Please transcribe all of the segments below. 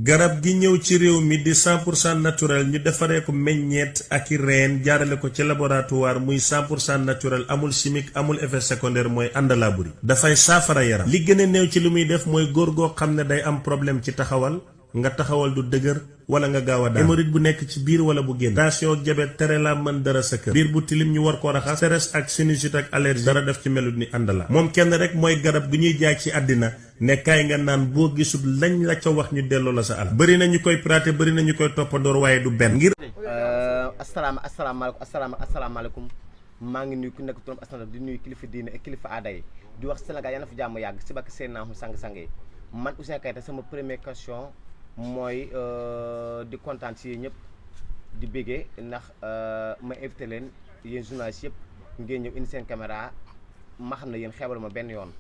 garab gi ñëw ci réew mi di 100% naturel ñu defaree ko meññeet ak i reen jaarale ko ci laboratoire muy 100% naturel amul chimique amul effet secondaire mooy àndalaaburi dafay saafara yaram li gën a néew ci li muy def mooy góor goo xam ne day am problème ci taxawal nga taxawal du dëgër wala nga gaaw a daan hémorroïde bu nekk ci biir wala bu génn tension ak diabète tere la mën dara sa kër biir bu tilim ñu war koo raxas stress ak sinusite ak allergie dara def ci melut ni àndala moom kenn rek mooy garab gi ñuy jaay ci àddina ne kaay nga naan boo gisul lañ la ca wax ñu delloo la sa alal bëri na ñu koy praté bëri na ñu koy toppandoor waaye du benn ngir asalaamaaleykum maa ngi nuyu ku nekk turam asalaam di nuyu kilifa diine ak kilifa aada yi di wax Sénégal yal na fa jàmm yàgg si bakk seen naa sang-sang yi man Ouzin Keita sama première question mooy di kontaan si ñëpp di béggee ndax ma invité leen yéen journalistes yëpp ngeen ñëw indi seen caméra ma xam ne yéen xeebal ma benn yoon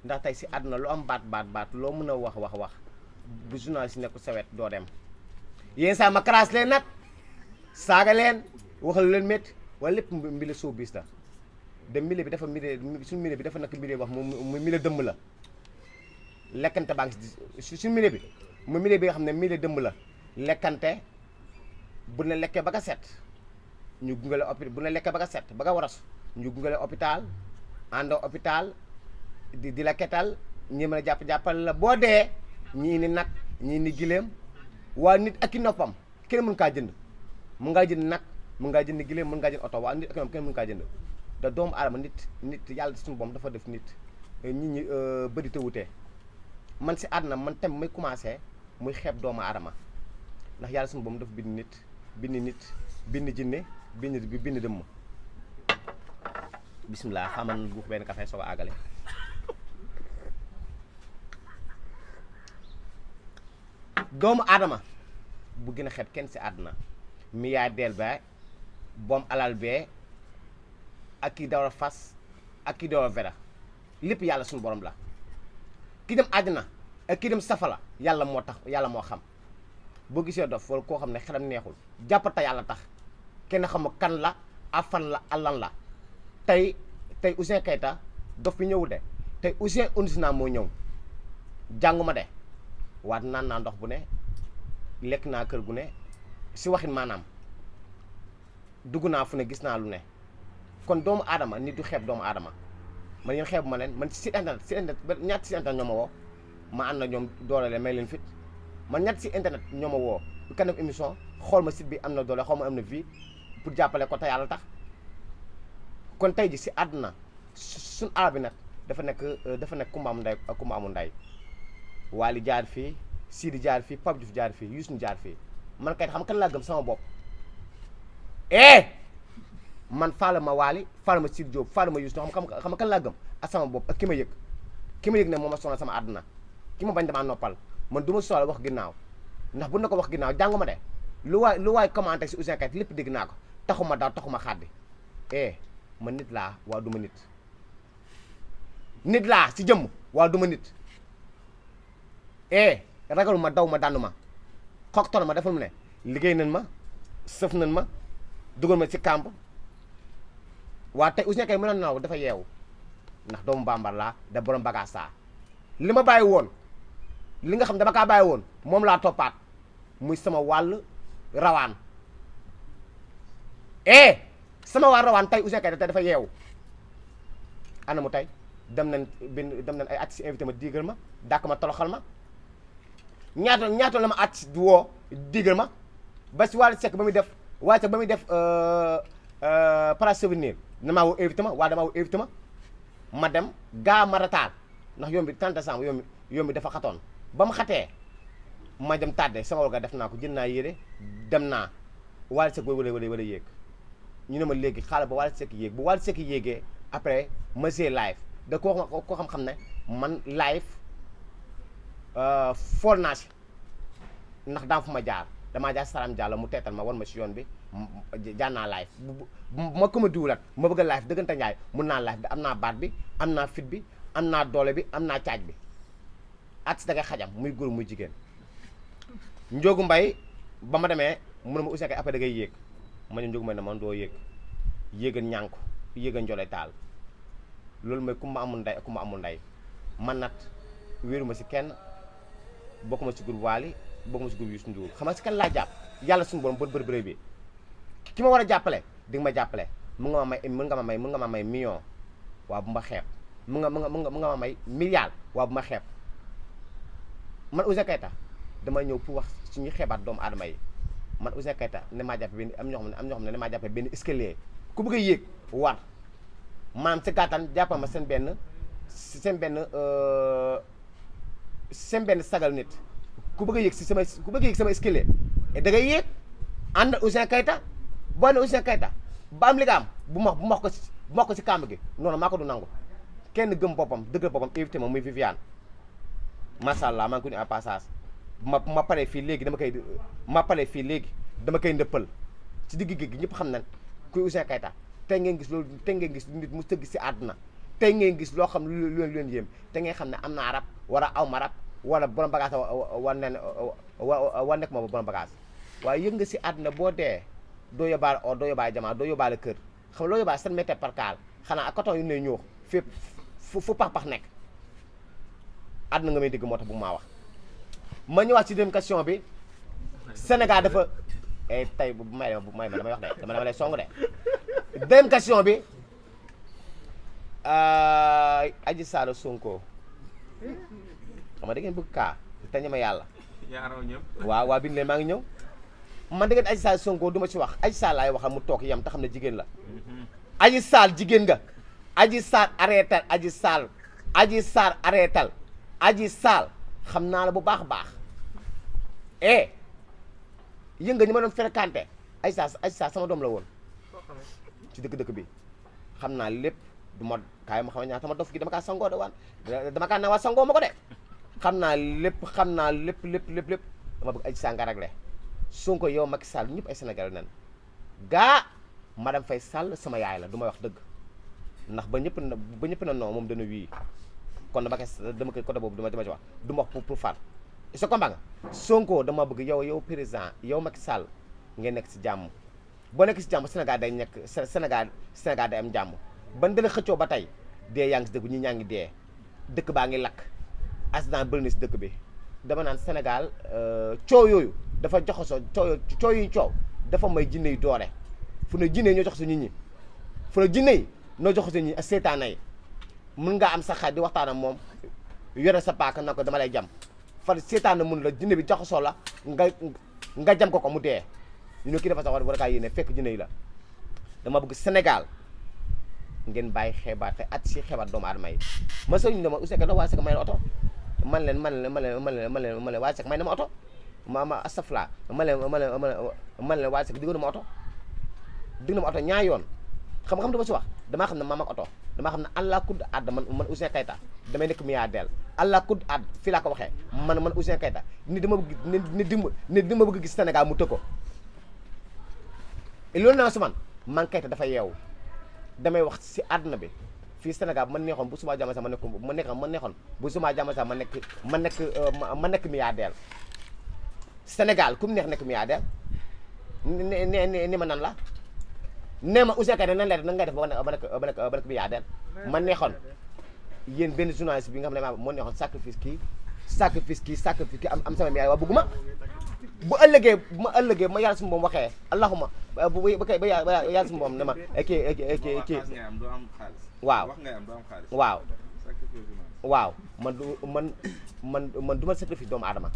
ndax tey si àdduna lu am baat loo mën a wax bu journaliste yi nekkul sa wet doo dem yéen saa ma crasse leen nag saaga leen waxal leen métti wala lépp mbile soo bis la de mbile bi dafa mbile suñu mbile bi dafa nekk mbile wax mu mbile dëmm la lekkante baa ngi si suñu mbile bi mu mbile bi nga xam ne mbile dëmm la lekkante bu ne lekkee ba nga set ñu gungale hôpital bu ne lekkee ba nga set ba nga waras ñu gungale hôpital àndoo hôpital di la ketal ñi mën a jàppal la boo dee ñii ni nag ñii ni gileem waa nit ak i noppam kenn mën kaa jënd mun ngaa jënd nag mun ngaa jënd gileem mun ngaa jënd oto waa nit ak i noppam kenn mën kaa jënd da doomu aadama nit yàlla suñu boom dafa def nit ñi bëri te wutee man si àdduna man tam muy commencé muy xeeb doomu aadama ndax yàlla suñu boom dafa bind bind jinne bind dëmm bismillah xaman buux benn café soo ko àggale doomu aadama bu gën a xeeb kenn si àdduna milliardaire ba boom alal bee ak ki dawal fas ak ki dawal vera lépp yàlla suñu borom la ki dem àddina ak ki dem safala yàlla moo tax yàlla moo xam boo gisee dof wala koo xam ne xelam neexul jàppata yàlla tax kenn xamul kan la afan la allan la tey Ouzin Keita dof bi ñëwul de tey Ouzin Ondisina moo ñëw jànguma de waat naan naa ndox bu ne lekk naa kër gu ne si waxin maanaam dugg naa fu ne gis naa lu ne kon doomu aadama nit du xeeb doomu aadama man yéen xeebu ma leen man si internet ñaata si internet ñoo ma woo ma ànd na ñoom doole leen may leen fit man ñaata si internet ñoo ma woo bu kanam émission xool ma site bi am na doole xool ma am na vie pour jàppale ko te yàlla tax kon tey ji si àdduna suñ aar bi nag dafa nekk kumba am ndey ak kumba amul ndey Wally jaar fii Sidi jaar fii Pape Diouf jaar fii Youssou jaar fii man kay xam kan laa gëm sama bopp man faala ma Wally faala ma Sidi Diop faala ma Youssou xam kan laa gëm ak sama bopp ak ki ma yëg ne moo ma sonal sama àdduna ki ma bañ damaa noppal man du ma soxla wax ginnaaw ndax bu na ko wax ginnaaw jàngu ma de lu waay commenté si Ouzin Keita lépp dégg naa ko taxuma daw taxuma xaddi man nit laa waa du ma nit laa si jëmm waa du ma nit ragalu ma daw ma dàndu ma xoktal ma defal mu ne liggéey nañ ma sëf nañ ma dugal ma ci kàmb waa tey Ouzin Keita mënoon na dafa yeewu ndax doomu bambar laa da borom bagage saa li ma bàyyi woon li nga xam dama kaa bàyyi woon moom laa toppaat muy sama wàll rawaan sama wàll rawaan tey Ouzin Keita tey dafa yeewu ana mu tey dem nañ ay artistes invité ma diigal ma dàkk ma toloxal ma ñaata la ma artiste du woo diigal ma ba si Wally Seck ba muy def para souvenir damaa woo invité ma damaa woo invité ma dem gaa ma rataal ndax yoon bi 30 décembre yoon bi dafa xatoon ba mu xatee ma dem tàdde sama warga def naa ko jënd naa yére dem naa Wally Seck wala yéeg ñu ne ma léegi xaaral ba Wally Seck yéeg bu Wally Seck yéegee après ma see live da koo xam ne man live fool naa si ndax daam fu ma jaar damaa jaar Salam Diallo mu teetal ma wan ma si yoon bi jaar naa live ma ko ma diwulat ma bëgg a live dëggante njaay mun naa live am naa baat bi am naa fit bi am naa doole bi am naa caaj bi at si da ngay xajam muy góor muy jigéen Njóogu Mbay ba ma demee mu ne ma Ouzin Keita après da ngay yéeg ma ne Njóogu Mbay ne man doo yéegan ñànku yéegan njole taal loolu mooy kumba amul ndey ak kumba amul ndey man nat wéeru ma si kenn bokkuma si groupe Wally bokk ma si groupe Youssou Ndour xam nga si kan laa jàpp yàlla suñu borom bër bëri bi ki ma war a jàppale di nga ma jàppale mën nga ma may million waaw bu ma xeeb mën nga ma may milliard waaw bu ma xeeb man Ouzin Keita dama ñëw pour wax suñuy xeebaat doomu aadama yi man Ouzin Keita ne maa jàppe benn am ñoo xam ne ne maa jàppe benn escalier ku bëgg a yéeg war maanaam si gàttan jàppal ma seen benn sagal nit ku bëgg a yéeg sama escalier da ngay yéeg ànd Ouzin Keita boo ne Ouzin Keita ba am li nga am bu ma ko si kàmb gi noonu maa ko du nangu kenn gëm boppam dëggal boppam invité ma muy Viviane macha allah maa ngi ko nuyu à passage ma paree fii léegi dama koy ndëppal ci digg géej gi ñëpp xam nañ kuy Ouzin Keita tey ngeen gis nit mu tëgg si àdduna tey ngeen gis loo xam lu leen yéem te ngeen xam ne am naa rab wala aw ma rab wala borom bagage wa nekk moom borom bagage waaye yëg nga si àdduna boo dee doo yóbbaale or doo yóbbaale jamaa doo yóbbaale kër xam loo yóbbaale 7 mètres par kaal xanaa ak coton yu ne ñuux fépp fu pax nekk àdduna nga may dégg moo tax bu maa wax ma ñëwaat ci deuxième question bi Sénégal dafa tey bu may damay wax de dama lay song de deuxième question bi Adji Sarr Sonko xam nga da ngeen bëgg kaa te ñeme yàlla waaw bind leen maa ngi ñëw man da ngeen Adji Sarr Sonko du ma ci wax Adji Sarr laay waxal mu toog yam te xam ne jigéen la Adji Sarr jigéen nga Adji Sarr arrêtal Adji Sarr arrêtal Adji Sarr xam naa la bu baax a baax yënga ñi ma doon fréquenté Adji Sarr sama doom la woon ci dëkk bi xam naa lépp du ma kaay ma xam ñaar sama dof gi dama kaa sangoo de waan dama kaa nawaa sangoo ma ko de xam naa lépp dama bëgg Adji Sarr nga réglé Sonko yow Macky Sall ñëpp ay Sénégalais nen gaa madame Faye Sall sama yaay la du may wax dëgg ndax ba ñëpp na non moom dana wii kon dama koy côté boobu dama ci wax du ma wax pour far sa combat nga Sonko dama bëgg yow président yow Macky Sall ngeen nekk si jàmm boo nekk si jàmm Sénégal day nekk Sénégal day am jàmm ban dana xëccoo ba tey dee yaa ngi si dëkk ñi ñaa ngi dee dëkk baa ngi lakk accident bëri na si dëkk bi dama naan Sénégal coow yooyu dafa joxasoo coow yu coow dafa may jinne yu doore fu ne jinne yi ñoo jox su nit ñi fu ne jinne yi ñoo jox su nit ñi ak seetaana yi mën ngaa am sa xaaj di waxtaan ak moom yore sa paaka na ko dama lay jam far seetaana mun la jinne bi joxasoo la nga jam ko mu dee ñu ne kii dafa sax war a kaa yéene fekk jinne yi la dama bëgg Sénégal ngeen bàyyi xeebaate at si xeebaat doomu aadama yi ma sëñ dama Ouzin Keita waa Seck may la oto man leen waa Seck may na ma oto ma astafla man leen waa Seck diggoon na ma oto ñaari yoon xam dama si wax damaa xam ne maam ak oto damaa xam ne allah kudd add man Ouzin Keita damay nekk milliardaire allah kudd add fii laa ko waxee man Ouzin Keita ni dama bëgg gis Sénégal mu tëg ko loolu naa su man Keita dafa yeewu damay wax si àdduna bi fii Sénégal bu ma neexoon bu subaa jàmm sax ma neexoon bu subaa jàmm sax ma nekk milliardaire Sénégal ku mu neex nekk milliardaire ni ma nan la nee ma Ouzin Keita nan ngay def ba nekk milliardaire ma neexoon yéen benn journaliste bi nga xam ne moo neexoon sacrifice kii am sama milliard waa bëgguma bu ëllëgee ma yàlla suñu boom waxee allahuma ba yàlla suñu boom ne ma kii waaw man du ma sacrifice doomu aadama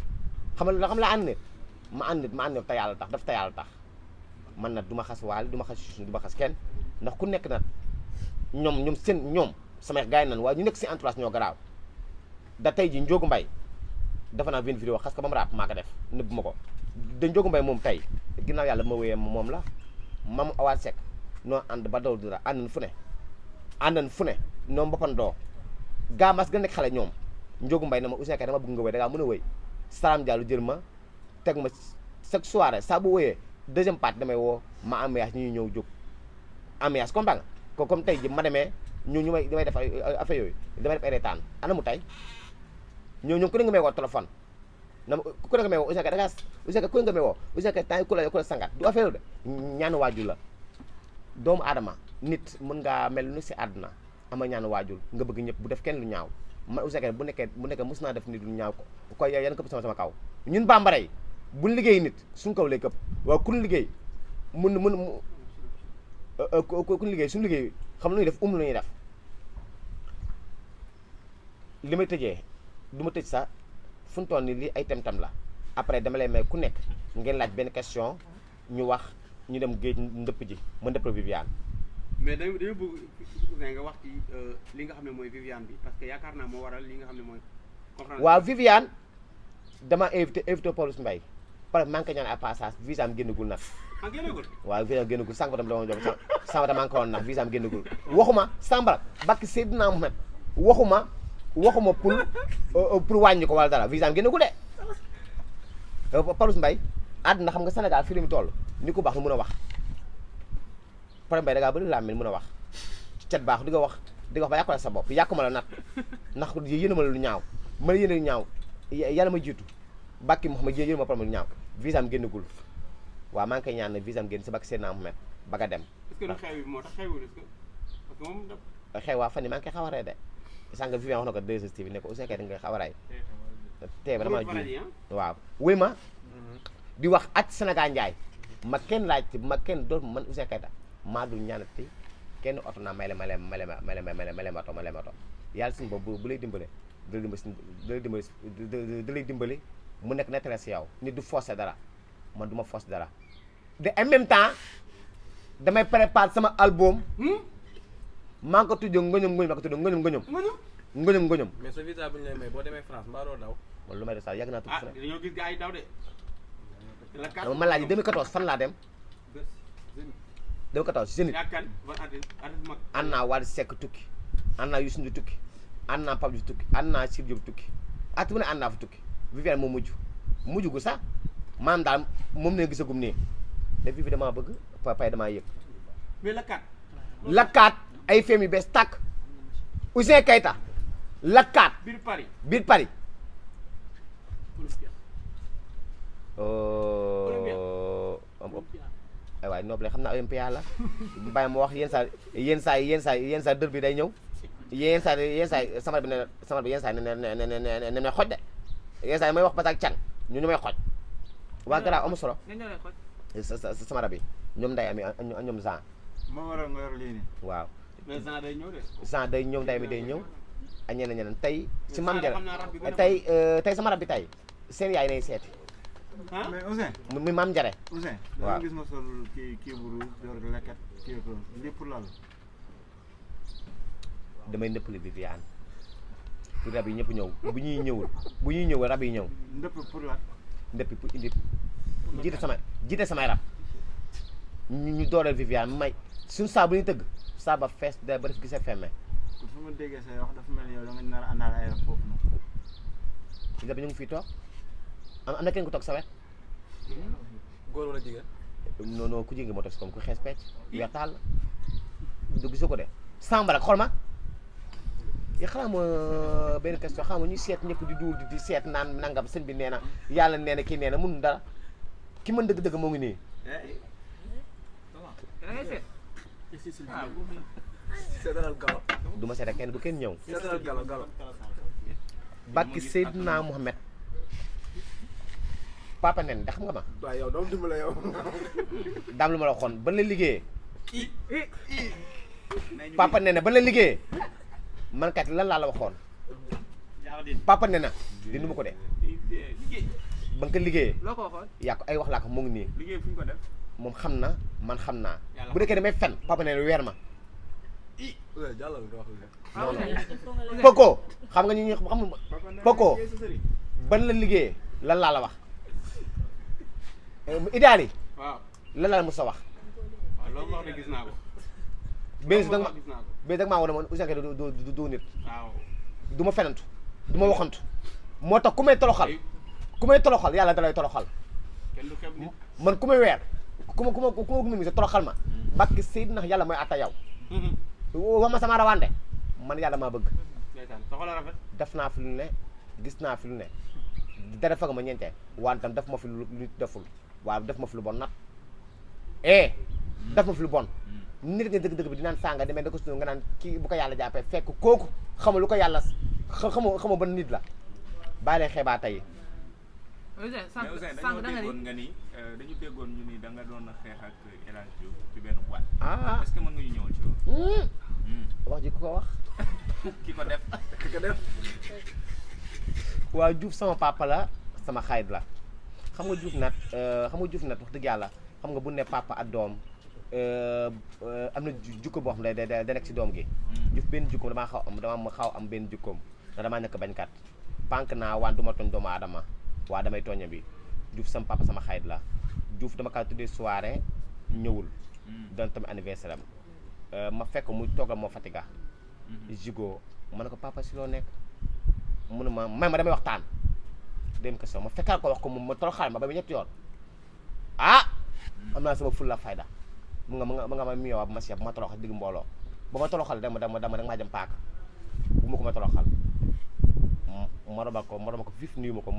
xam la ànd nit ma ànd nit te yàlla tax daf te yàlla tax man nag du ma xas waal du ma xas suñu du ma xas kenn ndax ku nekk nag ñoom sama gars yi nan waaye ñu nekk si entourage ñoo garaaw da tey ji Ndiogou Mbaye dafa naa benn vidéo xas ko ba mu raat maa ko def nëbb ma ko da Ndiogou Mbaye moom tey ginnaaw yàlla ma wéyee moom la mam Awa Seck noo ànd ba daw dara àndan fu ne noo mboppandoo gaa mas gën a nekk xale ñoom Ndiogou Mbaye na ma Ouzin Keita dama bëgg nga wéy da ngaa mën a wéy Salam Diallo jël ma teg ma chaque soirée saa bu wéyee deuxième partie damay woo ma ambiance ñu ñëw jóg ambiance comprends nga ko comme tey ji ma demee ñu may damay def ay affaire yooyu damay def ay reetaan ana mu tey ñoom ku ne nga may woo téléphone na ku ne nga may woo Ouzin Keita da ngaa ku ne nga may woo Ouzin Keita temps yi ku la sangat du affaire de ñaanu waajur la doomu aadama nit mën ngaa mel ni si àdduna ama ñaanu waajur nga bëgg ñëpp bu def kenn lu ñaaw man Ouzin Keita bu nekkee mos naa def nit lu ñaaw ko koy yan këpp sama kaw ñun bambara yi buñ liggéey nit suñ kaw lay këpp waaw kun liggéey kun liggéey suñu liggéey xam lu ñuy def la ñuy def li may tëjee du ma tëj sax fu mu toll nii lii ay tem-tem la après dama lay may ku nekk ngeen laaj benn question ñu wax ñu dem géej ndëpp ji ma ndëpp Viviane. mais dañu bëgg nga wax ci li nga xam ne mooy Viviane bi parce que yaakaar naa moo waral li nga xam ne mooy. waaw Viviane dama invité Pawlish Mbaye pare maa ngi koy ñaan à passage visa am génnagul nag. ah génnagul. waaw visa am génnagul sànq dama doon jox sànq dama ko woon nag visa am génnagul waxuma Sambara bakki Seydina Mohamed waxuma pour wàññi ko wala dara visa am génnagul de Pawlish Mbaye àdduna xam nga Sénégal fii la mu toll ni ko baax nu mën a wax Pawlish Mbaye da ngaa bëri laa mel mën a wax cet baax di nga wax ba yàqu la sa bopp yàqu ma la nat ndax yéen ma la lu ñaaw ma la yéene lu ñaaw yàlla ma jiitu bakki Mouhamed yéen ma problème lu ñaaw visa am génnagul waaw maa ngi koy ñaan ne visa am génn si bakki Seydina Mohamed ba nga dem. est-ce que du xew bi moo tax xewul est-ce que parce que moom xew waa fan yii maa ngi koy xaw a rey de sànq Viviane wax na ko 2STV ne ko Ouzin Keita nga xaw a rey tey ba damaa jiw waaw wuy ma di wax at Sénégal Ndiaye ma kenn laajte ma kenn doon man Ouzin Keita maa dul ñaanati kenn oto naa may la oto yàlla suñu boobu bu lay dimbale da lay dimbali mu nekk nettale si yow nit du forcer dara man du ma forcer dara de en même temps damay préparer sama album maa ngi ko tuddee ngëñëm ma ko tuddee ngëñëm mais sa visa bu ñu lay may boo demee France mbaa doo daw. man lu may def sax yàgg naa tudd France. dañoo gis gars yi daw de. ma laaj 2014 fan laa dem 2014 Zénith ànd naa Wally Seck tukki ànd naa Youssou Ndour tukki ànd naa Pape Diouf tukki ànd naa Sidy Diop tukki at mu ne ànd naa fa tukki Viviane moo mujj gu sax maanaam daal moom ne gisagum nii te Vivi damaa bëgg pay damaa yëg mais lakkaat ay feem yu bees tàkk Ouzin Keita lakkaat biir Paris ay waay noble xam naa Olympia la bàyyi ma wax yenn saa dër bi day ñëw yenn saa samar bi yenn saa ne xoj de yenn saa may wax basaak can ñu may xoj waa garaaw amu solo samara bi ñoom nday ami ñoom Jean moo waral nga yor lii nii waaw mais Jean day ñëw de Jean day ñëw nday mi day ñëw ak ñeneen tey si mam jara tey sama rab bi tey seen yaay nay seeti mais Ouzin mi maam Njare Ouzin waaw dama gis nga sol kii bu rouge yor lekkat kii ko lii pour lan damay nëppali Viviane pour rab yi ñëpp ñëw bu ñuy ñëw rab yi ñëw ndëpp pour lan ndëppi pour indi jiite samay rab ñu dooleel Viviane may suñu saa bu ñuy tëgg saa ba fees da ba def gisee femme kon fu ma déggee say wax dafa mel ni yow da nga nar a àndaal ay rab foofu noonu rab yi ñu ngi fii toog am na kenn ku toog sa wet góor wala jigéen. non ku jigéen moo toog si comme ku xees pecc weex taal du gisoo ko de Sambara xool ma ya xanaa ma benn question xam nga ñuy seet ñëpp di duul di seet naan nangam sëñ bi nee na yàlla nee na kii nee na mënul dara ki mën dëgg-dëgg moo ngi nii seetalal galo. du ma seet ak kenn bu kenn ñëw seetalal galo. bakki Seydina Mohamed papa nen ndax xam nga ma waaw yow doomu dimbale yow. daam lu ma la waxoon ban la liggéeyee papa nen ban la liggéeyee man kat lan laa la waxoon papa nen dindi ma ko de ba nga ko liggéeyee loo ko waxoon yaa ko ay wax laa ko mu ngi nii liggéey fu ñu ko def moom xam na man xam naa bu nekkee damay fen papa nen weer ma jàllal nga wax non non Poko xam nga ñu xam Poko ban la liggéeyee lan laa la wax idaal yi waaw lan laa la mos a wax waaw loolu wax de gis naa ko bés da gis naa ko bés da nga maa wane man Ouzin Keita du nit waaw du ma fenantu du ma waxantu moo tax ku may toloxal yàlla dalay toloxal kenn du xeeb nit man ku may weer ku ma gumi sa toloxal ma bakki Seydina yàlla mooy atta yow wax ma sama rawande man yàlla maa bëgg ndeysaan soxla rafet def naa fi lu ne gis naa fi lu ne dara fag ma ñeentee waan tam def ma fi lu deful waaw def ma fi lu bon nag def ma fi lu bon nit nga dëgg-dëgg bi dinaan sànga demee da ko suñu nga naan kii bu ko yàlla jàppee fekk kooku xama lu ko yàlla xama ban nit la bàyyi leen xeebaa tey Ousseyn mais Ousseyn sànq da nga dañu ni déggoon ñu ni da nga doon xeex ak El Hadj Diouf ci benn boîte. ah est-ce que mën nga ñu ñëwal ci loolu. wax ji ku ko wax ki ko def. ki ko def. waaw Diouf sama papa la sama xarit la xam nga Diouf nag wax dëgg yàlla xam nga bu ne papa ak doom am na jukko boo xam ne da nekk ci doom gi. Diouf benn jukkoom dama xaw am benn jukkoom ndax damaa nekk bañkat pànk naa waan du ma tooñ doomu aadama waa damay tooña bi Diouf sama papa sama xarit la Diouf dama kaa tuddee soirée ñëwul doon tamit anniversaire am ma fekk mu toogal moo Fatiga jigo ma ne ko papa si loo nekk mu ne ma may ma damay waxtaan dem ko ma fekkal ko wax ko moom ma toroxal ma ba ñetti yoon ah am naa sama fulla fayda mu nga ma miyoo ma si bu ma toroxal digg mbooloo ba ma toroxal dama maa jëm paaka bu ma ko ma toroxal ma robal ko vif nuyu ma ko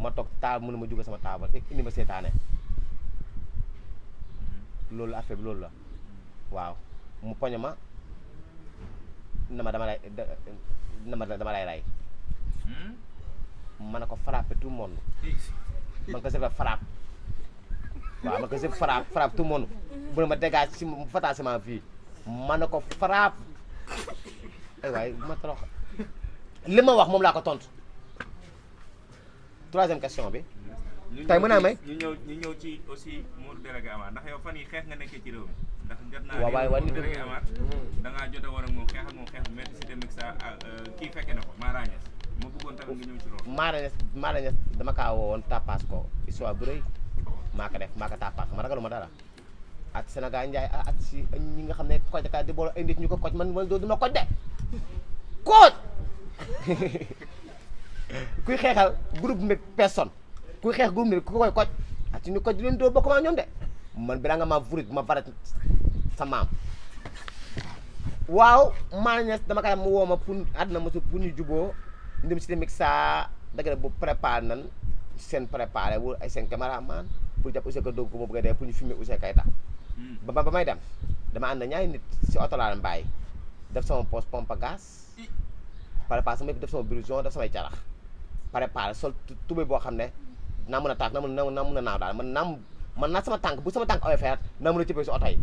ma toog taal mu ne ma jóge sama taabal indi ma seetaane loolu affaire bi loolu la waaw mu poñe ma na ma dama lay rey ma ne ko frappé tout le monde man ko je vais frappe waaw man ko je frappe tout le monde bu ne ma dégage si fatal si ma fii ma ne ko frappe ay waay bu ma torox li ma wax moom laa ko tontu troisième question bi tey mën naa may ñu ñëw ci aussi Modou délégué Amar ndax yow fan yi xeex nga nekkee ci réew mi ndax jot naa waaw waaye Modou délégué Amar da ngaa jot a war ak moom xeex bu métti si tamit sa kii fekke na ko Mara Niass ma bëggoon tamit nga ñëw ci loolu Mara Niass dama kaa woowoon tapas ko histoire bu rëy maa ko tapas ma ragaluma dara ak Sénégal Ndiaye ak si ñi nga xam ne koj ka di boole ay nit ñu ko koj man doo duma koj de koj kuy xeexal groupe de personnes kuy xeex groupe ni ku koy koj ak ci ñu koj di leen doo bokk maa ñoom de man bilaa nga ma vurit ma varat sa maam waaw Mara Niass dama koy mu woo ma pour àdduna mosu pour ñu juboo ñu dem si tamit saa dëgg bu préparé nan seen préparé wul ay seen caméraman pour jàpp Ouzin Keita doog ko ma bëgg a dee pour ñu filmer Ouzin Keita ba may dem dama ànd ñaari nit si oto laa leen bàyyi def sama poche pompe gaz préparé sama def sama blouson def samay carax préparé sol tubéy boo xam ne naa mën a taak naa mën a naaw daal man naa sama tànk bu sama tànk OFR naa mën a cëppee si oto yi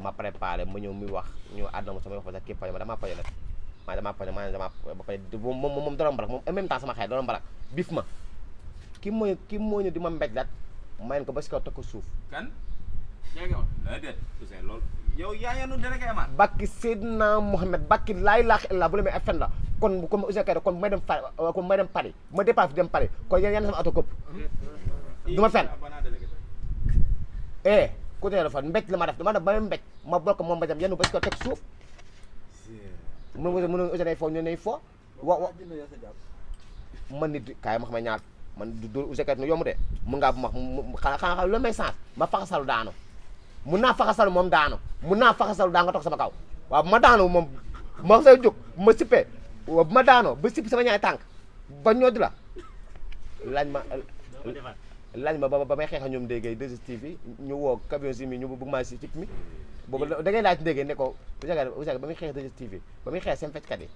ma préparé ma ñëw muy wax ñu àdduna ma samay wax ba sax kii pañe ma damaa pañe nag ba pare moom doon mbarak moom en même temps sama xel doon mbarak bif ma ki moo ñu di ma mbéj lat mayen ko ba si kaw teg ko suuf kan délégué woon déet Ouzin loolu yow yaa yanu délégué Amar bakki Seydina Mohamed bakki laa ilaaha illallaah bu la may FN la kon comme Ouzin Keita kon may dem Paris ma départ fi dem Paris kon yéen sama auto këpp du ma fen ku tee dafa mbéj la ma def dama def ba mbéj ma bokk moom mbéjam yenn ba si kaw teg suuf mu Ouzin day foo ñu ne foo wa man nit kaay ma xam ne ñaar man du Ouzin Keita yomb de mun ngaa bu ma xanaa lu may sens ma faxasalu daanu mun naa faxasalu moom daanu mun naa faxasalu daa nga toog sama kaw waaw bu ma daanu moom ma say jóg bu ma sippee waaw bu ma daanoo ba sipp sama ñaari tànk ba ñoddi la laaj ma ba may xeexa ñoom ndéggéey 2STV ñu woo camion si mi ñu bëgg maa si cip mi boobu da ngay laaj ndéggéey ne ko Ouzin Keita ba muy xeex 2STV ba muy xeex seen fecckat yi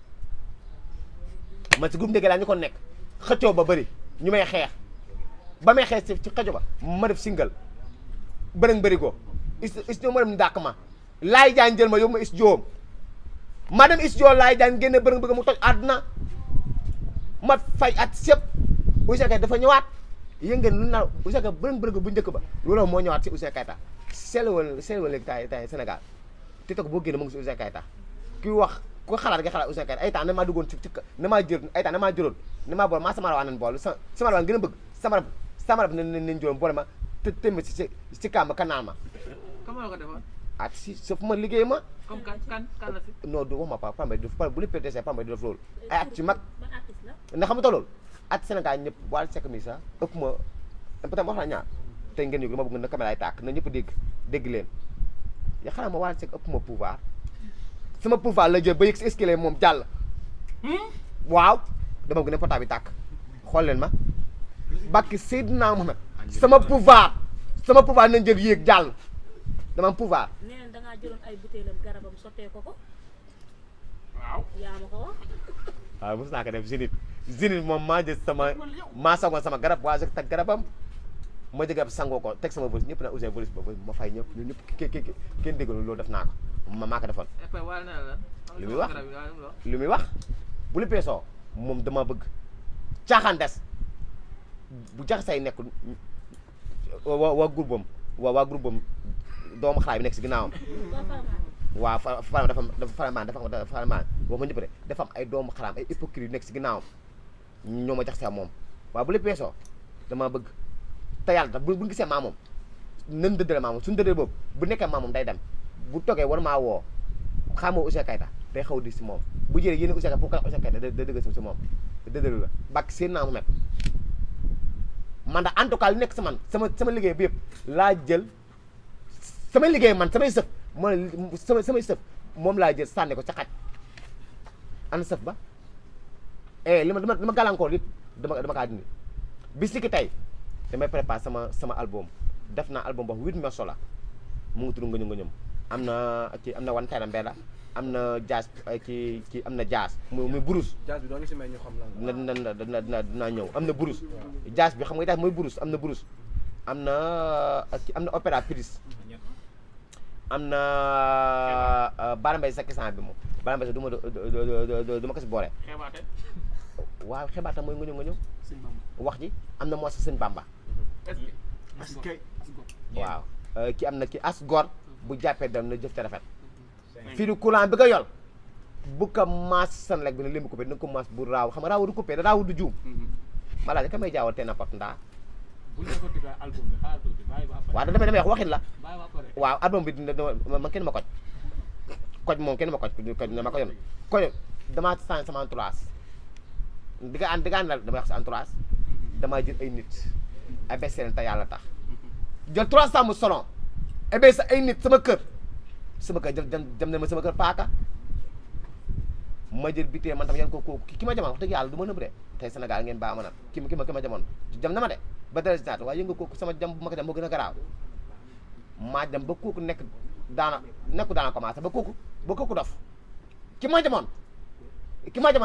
man si groupe ndéggéey laa ñu ko nekk xëccoo ba bëri ñu may xeex ba may xeex ci xëccoo ba ma def single bërëng bëri ko is ñoo ma dem ndàkk ma laay jaan jël ma yóbbu ma is joom ma dem is joom laay jaan génne bërëng bëgg mu toj àdduna ma fay at sëpp Ouzin Keita dafa ñëwaat yëngeen lu na Ouzin Keita bërëng bu njëkk ba loolu moo ñëwaat si Ouzin Keita seetlu léegi tay Sénégal TikTok boo génne mu ngi si Ouzin Keita kuy wax ku xalaat nga xalaat Ouzin Keita ay temps ne maa duggoon ci ne maa jël ay temps ne maa jëloon ne maa boole maa sama rawaan nañ boole sama rawaan gën a bëgg sama rab nañ jëloon boole ma te témb si kàmb kanaan ma comment la ko defoon ak si sauf ma liggéey ma comme kan la si non du wax ma pa pambay bu lépp PDC pambay du def loolu ay at ci mag ndax xam nga loolu at Sénégal ñëpp Wally Seck mi sax ëpp ma peut-être wax na ñaar tey ngeen yëg ma bëgg na caméra ay tàkk na ñëpp dégg leen ya xanaa ma Wally Seck ëpp ma pouvoir sama pouvoir la jël ba yëg si escalier moom jàll waaw dama bëgg ne portable bi tàkk xool leen ma bakki Seydina Mohamed sama pouvoir nañ jël yéeg jàll dama am pouvoir nee na dangaa jëloon ay butéelam garabam sottee ko waaw yaa ma ko wax waaw mos naa ko def si nit Zénith moom maa jël maa sangoon sama garab waa teg garabam ma jël garab sangoo ko teg sama valise ñëpp na Ouzin valise boobu ma fay ñëpp ñun ñëpp kenn déggalu loolu def naa ko maa ko defoon lu muy wax bu lu peesoo moom dama bëgg caaxaan des bu jaxasay nekk waa groupe am waa groupe am doomu xalaat bi nekk si ginnaawam waaw Faramaan dafa Faramaan boo ma ñëpp de dafa am ay doomu xaraam ay hypocrite yu nekk si ginnaawam ñoo ma jaxasee moom waaw bu lu peesoo dama bëgg te yàlla tax bu gisee maa moom nan dëddale maa moom suñu dëddale boobu bu nekkee maa moom day dem bu toogee war maa woo xamoo Ouzin Keita day xaw di si moom bu jëlee yéen Ouzin Keita pour que Ouzin Keita da dëgg si moom dëddalu la bàkk seen naa mu met man da en tout cas li nekk si man sama liggéey bi yëpp laa jël samay liggéey man samay sëf samay sëf moom laa jël sànni ko ca xaj ana sëf ba li ma gàllankoor it dama kaa dindi bis ni ki tey damay préparé sama album def naa album boo 8 morceaux la mu ngi tudd Ngëñëm Ngëñëm am na wan tayra mbeda am na jazz ci am na jazz muy burus jazz bi doo ñu si may ñu xam lan dinaa ñëw am na burus jazz bi xam nga daal mooy burus am na burus am na opéra piris am na Bara Mbaye sa kisan bi moom Bara Mbaye sa du ma ko si boole waaw xebaata mooy Ngëñëm Ngëñëm wax ji am na moo sa sëñ Bamba waaw ki am na ki as gor bu jàppee dem na jëf te rafet fii du courant bi ko yor bu ko maas san lekk bi ne limbi coupé dina ko maas bu raaw xam nga raaw du coupé raaw du juum ma laaj ka may jaawal te na pot ndaa waaw damay wax waxin la waaw album bi man kenn ma koj moom kenn ma koj dama ko yoon koy damaa sànni sama entourage di nga àndal damay wax sa entourage damaa jël ay nit ay bes seen te yàlla tax jël 300 mu solon ebe sa ay nit sama kër dem na ma sama kër paaka ma jël bitee man tam yan ko ki ma jamoon wax dëgg yàlla du ma nëbb de tey Sénégal ngeen baa ma nag ki ma jamoon jam na ma de ba dara si naat waaye yënga kooku sama jam bu ma ko jam moo gën a garaaw maa dem ba kooku nekku daana commencé ba kooku dof ki ma jamoon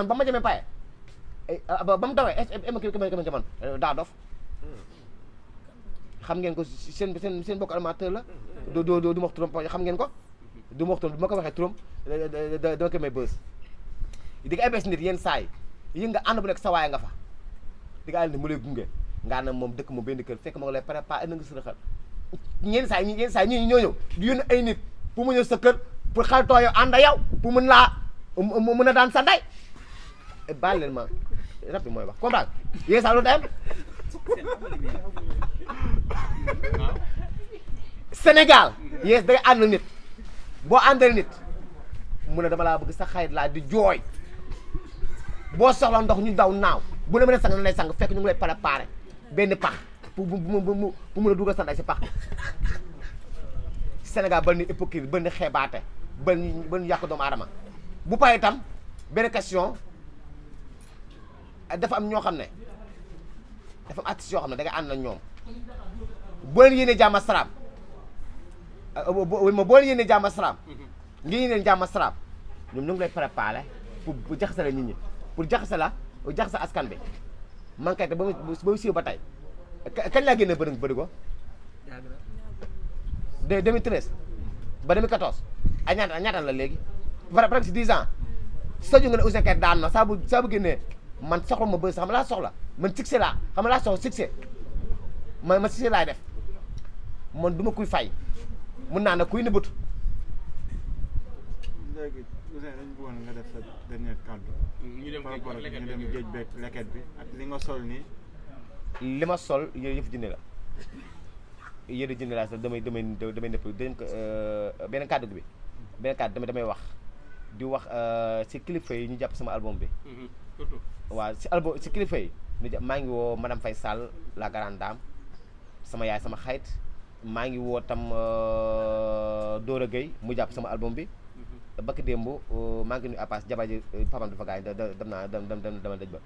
ba ma jamee paye ba mu dawee ki ma jamoon daa dof xam ngeen ko seen bokk animateur la du ma wax turam xam ngeen ko du ma wax turam du ma ko waxee turam dama ko may bës di nga ebes nit yenn saa yi nga ànd bu nekk sa waay nga fa di nga ànd ni mu lay gunge nga ànd moom dëkk moom benn kër fekk ma nga lay préparé na nga sërëxal yenn saa yi ñoo ñëw di yónni ay nit pour mu ñëw sa kër pour xaritoo yow ànd yow pour mën a daan sa ndey baal leen ma rab bi mooy wax comprendre yenn saa loolu day am Sénégal yees da nga ànd nit boo àndal nit mu ne dama laa bëgg sa xarit laa di jooy boo soxla ndox ñu daw naaw bu la mën a sang na lay sang fekk ñu ngi lay préparé benn pax pour mën a dugal sa ndey si pax Sénégal bal ni hypocrite bal ni xeebaate bal ni yàq doomu aadama bu pare itam benn question dafa am ñoo xam ne dafa am artistes yoo xam ne da nga ànd na ñoom boo leen yéenee jàmm salaam boo leen yéenee jàmm salaam ngi yéenee jàmm salaam ñoom ñu ngi lay préparé pour jaxasale nit ñi pour jaxase askan bi man kay te ba mu siiw ba tey kañ laa génne bëri ko 2013 ba 2014 ay ñaata la léegi presque si 10 ans saju nga ne Ouzin Keita daan na saa bu génnee man soxla ma bëri sax xam laa soxla man succès laa xam laa soxla succès man succès laay def man du ma kuy fay mun naa ne kuy nëbbatu. léegi Ouzin dañu bëggoon nga def sa dernier kàddu. ñu dem par rapport ak ñu dem géej beeg leket bi ak li nga sol nii. li ma sol yooyu yëf jënd la yëre jënd laa sax damay nëpp beneen kàddu bi beneen kàddu damay wax di wax si kilifa yi ñu jàpp sama album bi. waaw si kilifa yi ñu jàpp maa ngi woo madame Faye Sall la grande dame sama yaay sama xayit maa ngi woo tam Dora Gueye mu jàpp sama album bi. bakk démb maa ngi nuyu Apas jabar ji papam dafa gaañu dama dëj ba.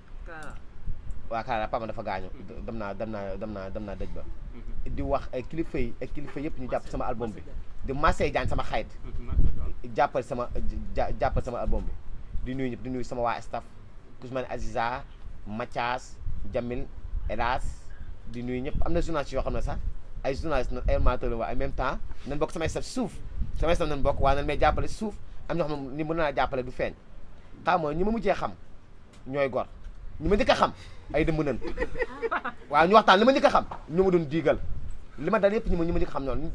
waaw Kaara papam dafa gaañu dem naa dëj ba. di wax ay kilifa yëpp ñu jàpp sama album bi di Massey Diagne sama xayit jàppal sama album bi di nuyu ñëpp di nuyu sama waa staff ku su ma ne Aziza Mathias Jamil Elas di nuyu ñëpp am na journaliste yoo xam ne sax ay journaliste na ay animateur waaye en même temps nañ bokk samay staff suuf samay staff nañ bokk waaye nañ may jàppale suuf am ñoo xam ne ni mën naa jàppale du feeñ xam nga ñi ma mujjee xam ñooy gor ñi ma njëkk a xam ay dëmb nañ waaw ñu waxtaan li ma njëkk a xam ñu ma doon diigal li ma dal yëpp ñi ma njëkk a xam noonu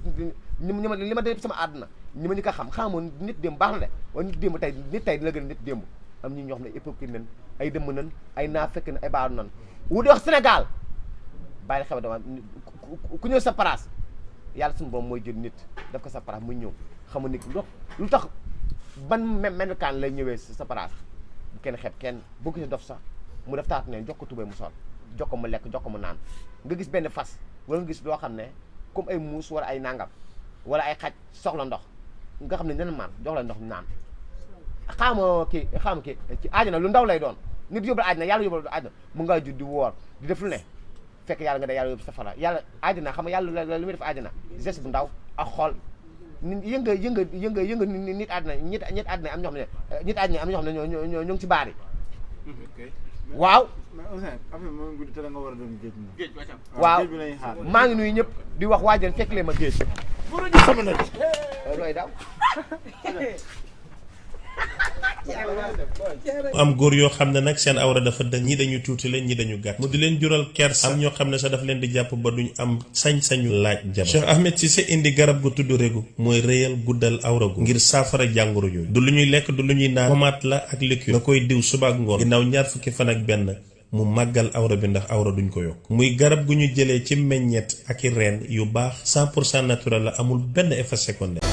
li ma dal yëpp sama àdduna ñi ma njëkk a xam xamoon nit démb baax na de waaye nit démb tey nit tey dina gën nit démb am ñi ñoo xam ne hypocrite nañ ay dëmb nañ ay naafekk nañ ay baaru nañ wu di wax Sénégal bàyyi xew dama ku ñëw sa place yàlla suñu borom mooy jël nit def ko sa place muy ñëw xamu nit lu tax ban melukaan lay ñëwee sa place bu kenn xeeb kenn boo gisee dof sax mu def taatu neen jox ko tubéy mu sol jox ko mu lekk jox ko mu naan nga gis benn fas wala nga gis loo xam ne comme ay muus wala ay nangam wala ay xaj soxla ndox nga xam ne nen maan jox la ndox naan xaama kii ci aajana lu ndaw lay doon nit yóbbu la aajana yàlla yóbbu la aajana mu ngaa jud di woor di def lu ne fekk yàlla nga de yàlla yóbbu safara yàlla aajana xam nga yàlla lu muy def aajana geste bu ndaw ak xool yënga nit àddina nit àddina am ñoo xam ne nit àddina am ñoo xam ne ñoo ngi ci baar yi waaw mais Ouzin affaire bi moom guddi te da nga war a doon géej moom. géej wàccam. waaw géej bi lañuy xaar. maa ngi nuyu ñëpp di wax waajal fekk leen ma géej sama na looy daw am góor yoo xam ne nag seen awra dafa dañ ñi dañu tuuti leen ñi dañu gàtt mu di leen jural kers am ñoo xam ne sax daf leen di jàpp ba duñ am sañ-sañu laaj jabar Cheikh Ahmed Cissé indi garab gu tudd régu mooy rëyal guddal awra gu ngir saafara jàngoro yooyu du lu ñuy lekk du lu ñuy naan pommade la ak liquide nga koy diw suba ak ngoon ginnaaw ñaar fukki fan ak benn mu màggal awra bi ndax awra duñ ko yokk muy garab gu ñu jëlee ci meññeet ak i reen yu baax 100% naturel la amul benn effet secondaire